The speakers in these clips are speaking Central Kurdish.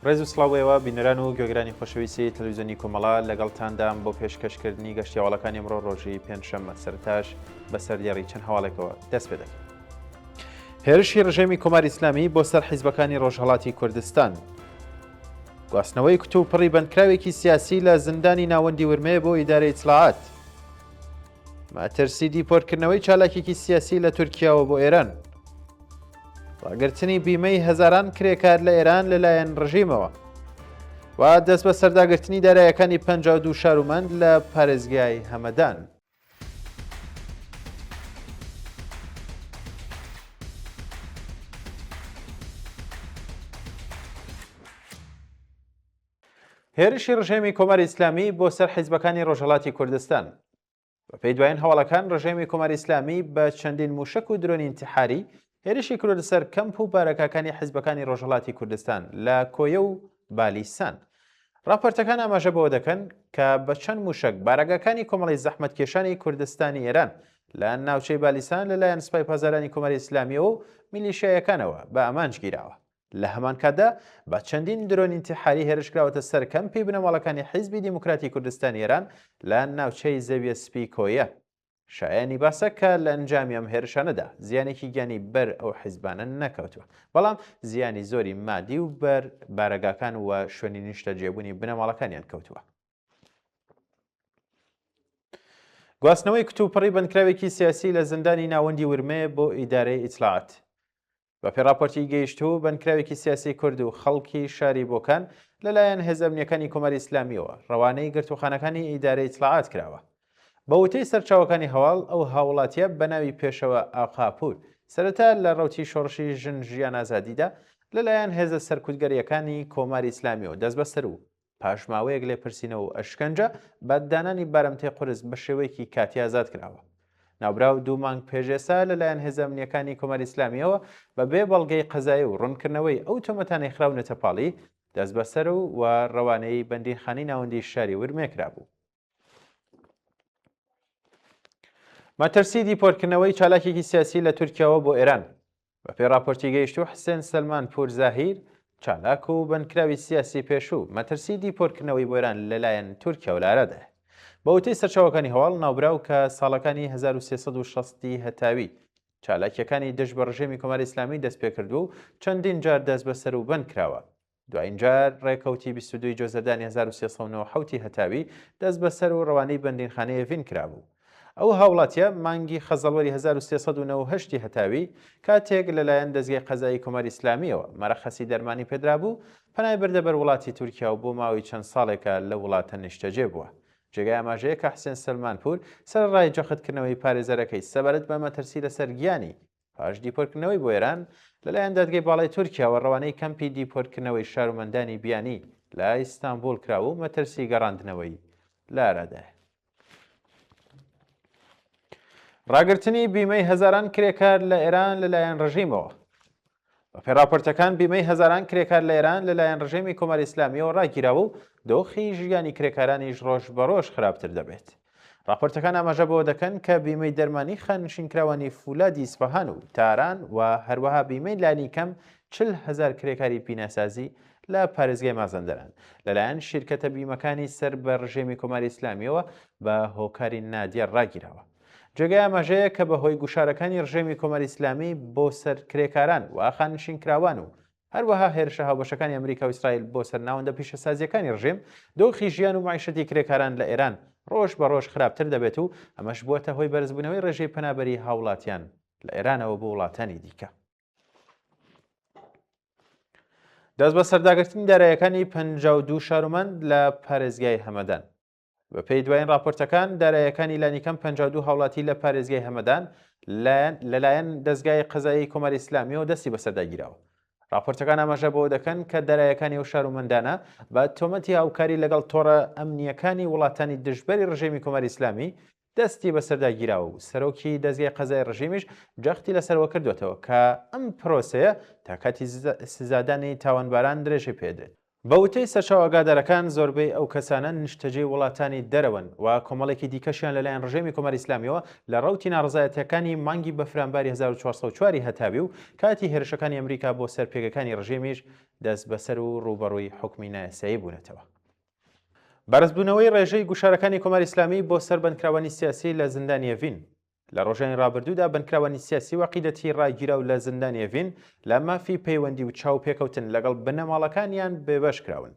ڕێز و سڵاو بۆ ئێوە بینەران و گوێگرانی خۆشەویستی تەلەڤیزیۆنی کۆمەڵە، لەگەڵتاندام بۆ پێشکەشکردنی گەشتی هەواڵەکانی ئەمڕۆ ڕۆژی پێنجشەممە. سەرەتاش بە سەردێڕی چەند هەواڵێکەوە دەست پێ دەکەین. هێرشی ڕژێمی کۆماری ئیسلامی بۆ سەر حیزبەکانی ڕۆژهەڵاتی کوردستان. گواستنەوەی کتوپڕی بەندکراوێکی سیاسی لە زیندانی ناوەندی ورمێ بۆ ئیدارەی ئیتڵاعات. مەترسی دیپۆرتکردنەوەی چالاکێکی سیاسی لە تورکیاوە بۆ ئێران. ڕاگرتنی بیمەی هەزاران کرێکار لە ئێران لەلایەن ڕژیمەوە و دەست بە سەرداگرتنی دارایەکانی 52 شارومەند لە پارێزگای هەمەدان. هێرشی ڕژێمی کۆماری ئیسلامی بۆ سەر حیزبەکانی ڕۆژهەڵاتی کوردستان. بەپێی دوایین هەواڵەکان ڕژێمی کۆماری ئیسلامی بە چەندین مووشەک و درۆنی ئینتیحاری هێرشی کردووەتە سەر کەمپ و بارەگاکانی حیزبەکانی ڕۆژهەڵاتی کوردستان لە کۆیە و بالیسان. ڕاپۆرتەکان ئاماژە بەوە دەکەن کە بە چەند مووشەک بارەگاکانی کۆمەڵەی زەحمەتکێشانی کوردستانی ئێران لە ناوچەی بالیسان لەلایەن سوپای پاسدارانی کۆماری ئیسلامییەوە و میلیشیایەکانەوە بە ئامانج گیراوە. لە هەمان کاتدا بە چەندین درۆن ئینتیحاری هێرش کراوەتە سەر کەمپی بنەماڵەکانی حیزبی دیموکراتی کوردستانی ئێران لە ناوچەی زەویە سپی کۆیە. شایانی باسە کە لە ئەنجامی ئەم هێرشانەدا زیانێکی گیانی بەر ئەو حیزبانە نەکەوتووە، بەڵام زیانی زۆری مادی و بەر بارەگاکان و شوێنی نیشتەجێبوونی بنەماڵەکانیان کەوتووە. گواستنەوەی کتوپڕی بەندکراوێکی سیاسی لە زیندانی ناوەندی ورمێ بۆ ئیدارەی ئیتلاعات. بەپێی ڕاپۆرتی گەیشتوو، بەندکراوێکی سیاسی کورد و خەڵکی شاری بۆکان لەلایەن هێزە ئەمنییەکانی کۆماری ئیسلامییەوە ڕەوانەی گرتووخانەکانی ئیدارەی ئیتڵاعات کراوە. بە وتەی سەرچاوەکانی هەواڵ، ئەو هاووڵاتییە بە ناوی پێشەوا ئاقاپوور سەرەتا لە ڕەوتی شۆڕشی ژن ژیان ئازادیدا لەلایەن هێزە سەرکوتگەرییەکانی کۆماری ئیسلامییەوە دەستبەسەر و پاش ماوەیەک لێپرسینەوە و ئەشکەنجە، بە دانانی بارمتەی قورس بە شێوەیەکی کاتی ئازاد کراوە. ناوبراو دوو مانگ پێش ئێستا لەلایەن هێزە ئەمنییەکانی کۆماری ئیسلامییەوە بە بێ بەڵگەی قەزایی و ڕوونکردنەوەی ئەو تۆمەتانەی خراونەتە پاڵی، دەستبەسەر و و ڕەوانەی بەندینخانەی ناوەندیی شاری ورمێ کرابوو. مەترسی دیپۆرتکردنەوەی چالاکێکی سیاسی لە تورکیاوە بۆ ئێران. بەپێی ڕاپۆرتی گەیشتوو حسێن سەلمان پوور زاهیر، چالاک و بەندکراوی سیاسی پێشوو، مەترسی دیپۆرتکردنەوەی بۆ ئێران لەلایەن تورکیاوە لە ئارادایە. بە وتەی سەرچاوەکانی هەواڵ، ناوبراو کە ساڵەکانی 1360 ی هەتاوی چالاکییەکانی دژ بە ڕژێمی کۆماری ئیسلامی دەستپێکردووە و چەندین جار دەستبەسەر و بەند کراوە، دوایین جار ڕێکەوتی 22 ی جۆزەردانی 1397 ی هەتاوی دەستبەسەر و ڕەوانەی بەندینخانەی ئێڤین کرابوو. ئەو هاوڵاتیە مانگی خەزەڵوەری 1398 ی هەتاوی کاتێک لەلایەن دەزگای قەزایی کۆماری ئیسلامییەوە مەرەخەسی دەرمانی پێدرابوو، پەنای بردە بەر وڵاتی تورکیا و بۆ ماوەی چەند ساڵێکە لەو وڵاتە نیشتەجێ بووە. جێگای ئاماژەیە کە حسێن سەلمانپوور سەرەڕای جەختکردنەوەی پارێزەرەکەی سەبارەت بە مەترسی لەسەر گیانی، پاش دیپۆرتکردنەوەی بۆ ئێران، لەلایەن دادگای باڵای تورکیاوە ڕەوانەی کەمپی دیپۆرتکردنەوەی شارومەندانی بیانی لە ئیستانبوڵ کرا و مەترسی گەڕاندنەوەی لە ئارادایە. ڕاگرتنی بیمەی هەزاران کرێکار لە ئێران لەلایەن ڕژیمەوە. بەپێی ڕاپۆرتەکان بیمەی هەزاران کرێکار لە ئێران لەلایەن ڕژێمی کۆماری ئیسلامیەوە ڕاگیراوە و دۆخی ژیانی کرێکارانیش ڕۆژ بە ڕۆژ خراپتر دەبێت. ڕاپۆرتەکان ئاماژە بەوە دەکەن کە بیمەی دەرمانی خانەنشینکراوانی فولادی ئیسفەهان و تاران و هەروەها بیمەی لانیکەم 40 هەزار کرێکاری پیناسازی لە پارێزگای مازەندەران لەلایەن شیرکەتە بیمەکانی سەر بە ڕژێمی کۆماری ئیسلامیەوە بە هۆکاری نادیار ڕاگیراوە. جێگای ئاماژەیە کە بە هۆی گوشارەکانی ڕژێمی کۆماری ئیسلامی بۆ سەر کرێکاران و خانەنشینکراوان و هەروەها هێرشە هاوبەشەکانی ئەمریکا و ئیسرائیل بۆ سەر ناوەندە پیشەسازییەکانی ڕژێم، دۆخی ژیان و مەعیشەتی کرێکاران لە ئێران ڕۆژ بە ڕۆژ خراپتر دەبێت و ئەمەش بووەتە هۆی بەرزبوونەوەی ڕێژەی پەنابەریی هاوڵاتیان لە ئێرانەوە بۆ وڵاتانی دیکە. دەستبەسەرداگرتنی دارایەکانی 52 شارومەند لە پارێزگای هەمەدان. بەپێی دوایین ڕاپۆرتەکان، دارایەکانی لانیکەم 52 هاوڵاتی لە پارێزگای هەمەدان لەلایەن دەزگای قەزایی کۆماری ئیسلامیەوە دەستی بەسەردا گیراوە. ڕاپۆرتەکان ئاماژە بەوە دەکەن کە دارایەکانی ئەو شارومەندانە بە تۆمەتی هاوکاری لەگەڵ تۆڕە ئەمنییەکانی وڵاتانی دژبەری ڕژێمی کۆماری ئیسلامی دەستی بەسەردا گیراوە و سەرۆکی دەزگای قەزای ڕژێمیش جەختی لەسەرەوە کردوێتەوە کە ئەم پرۆسەیە تا کاتی سزادانی تاوانباران درێژەی پێدرێت. بە وتەی سەرچاوە ئاگادارەکان، زۆربەی ئەو کەسانە نیشتەجێی وڵاتانی دەرەوەن و کۆمەڵێکی دیکەشیان لەلایەن ڕژێمی کۆماری ئیسلامییەوە لە ڕەوتی ناڕەزایەتییەکانی مانگی بەفرانباری 1404 ی هەتاوی و کاتی هێرشەکانی ئەمریکا بۆ سەر پێگەکانی ڕژێمیش دەستبەسەر و ڕووبەڕووی حوکمی نایاسایی بوونەتەوە. بەرزبوونەوەی ڕێژەی گوشارەکانی کۆماری ئیسلامی بۆ سەر بەندکراوانی سیاسی لە زیندانی ئێڤین. لە ڕۆژانی ڕابردوودا بەندکراوانی سیاسی و عەقیدەتی ڕاگیراو لە زیندانی ئێڤین لە مافی پەیوەندی و چاوپێکەوتن لەگەڵ بنەماڵەکانیان بێبەش کراون.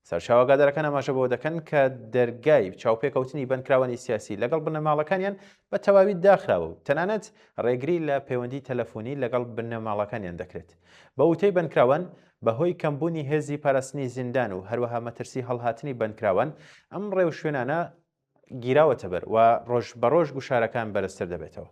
سەرچاوە ئاگادارەکان ئاماژە بەوە دەکەن کە دەرگای چاوپێکەوتنی بەندکراوانی سیاسی لەگەڵ بنەماڵەکانیان بە تەواوی داخراوە و تەنانەت ڕێگری لە پەیوەندی تەلەفۆنی لەگەڵ بنەماڵەکانیان دەکرێت. بە وتەی بەندکراوان، بەهۆی کەمبوونی هێزی پاراستنی زیندان و هەروەها مەترسی هەڵهاتنی بەندکراوان، ئەم ڕێوشوێنانە گیراوەتەبەر و ڕۆژبەڕۆژ گوشارەکان بەرزتر دەبێتەوە.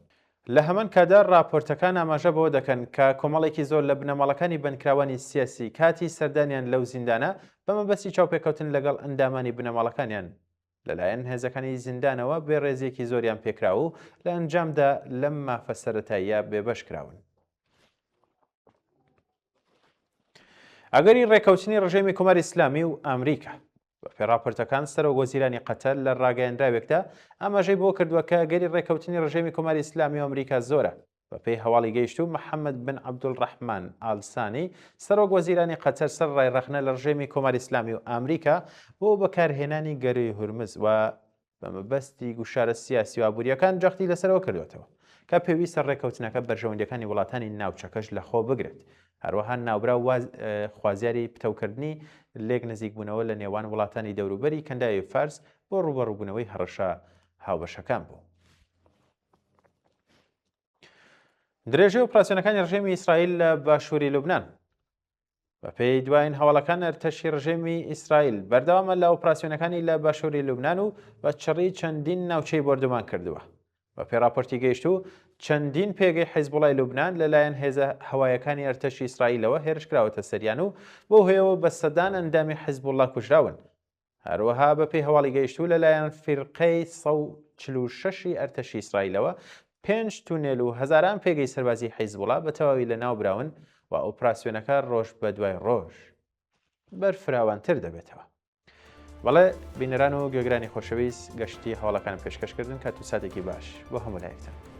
لە هەمان کاتدا ڕاپۆرتەکان ئاماژە بەوە دەکەن کە کۆمەڵێکی زۆر لە بنەماڵەکانی بەندکراوانی سیاسی کاتی سەردانیان لەو زیندانە بە مەبەستی چاوپێکەوتن لەگەڵ ئەندامانی بنەماڵەکانیان لەلایەن هێزەکانی زیندانەوە بێڕێزییەکی زۆریان پێکراوە و لە ئەنجامدا لەم مافە سەرەتاییە بێبەش کراون. ئەگەری ڕێکەوتنی ڕژێمی کۆماری ئیسلامی و ئەمریکا بەپێی ڕاپۆرتەکان سەرۆک وەزیرانی قەتەر لە ڕاگەیەنراوێکدا ئاماژەی بۆ کردووە کە ئەگەری ڕێکەوتنی ڕژێمی کۆماری ئیسلامی و ئەمریکا زۆرە بەپێی هەواڵی گەیشتوو محەممەد بن عەبدولڕەحمان ئال سانی سەرۆک وەزیرانی قەتەر سەرەڕای ڕەخنە لە ڕژێمی کۆماری ئیسلامی و ئەمریکا بۆ بەکارهێنانی گەرووی هورمز و بە مەبەستی گوشارە سیاسی و ئابوورییەکان جەختی لەسەرەوە کردووەتەوە کە پێویستە ڕێککەوتنەکە بەرژەوەندییەکانی وڵاتانی ناوچەکەش لەخۆ بگرێت. هەروەها ناوبراو خوازیاری پتەوکردنی لێک نزیکبوونەوە لە نێوان وڵاتانی دەوروبەری کەنداوی فارس بۆ ڕووبەڕووبوونەوەی هەڕەشە هاوبەشەکان بوو. درێژەی ئۆپراسیۆنەکانی ڕژێمی ئیسرائیل لە باشووری لوبناان. بەپێی دوایین هەواڵەکان ئەرتەشی ڕژێمی ئیسرائیل بەردەوامە لە ئۆپراسیۆنەکانی لە باشووری لوبناان و بە چڕی چەندین ناوچەی بۆردومان کردووە. بەپێی ڕاپۆرتی گەیشتوو، چەندین پێگەی حیزبوڵای لوبنان لەلایەن هێزە هەوایەکانی ئەرتەشی ئیسرائیلەوە هێرشکراوەتە سەریان و بەو هۆیەوە بە سەدان ئەندامی حیزبوڵا کوژراون. هەروەها بەپێی هەواڵی گەیشتوو لەلایەن فیرقەی 146 ی ئەرتەشی ئیسرائیلەوە پێنج تونێل و هەزاران پێگەی سەربازیی حیزبوڵا بە تەواوی لەناوبراون و ئۆپراسیۆنەکە ڕۆژ بەدوای ڕۆژ بەرفراوانتر دەبێتەوە. بەڵێ بینەران و گوێگرانی خۆشەویست گەشتی هەواڵەکانم پێشکەش کردن کات و ساتێکی باش بۆ هەموو لایەکتان.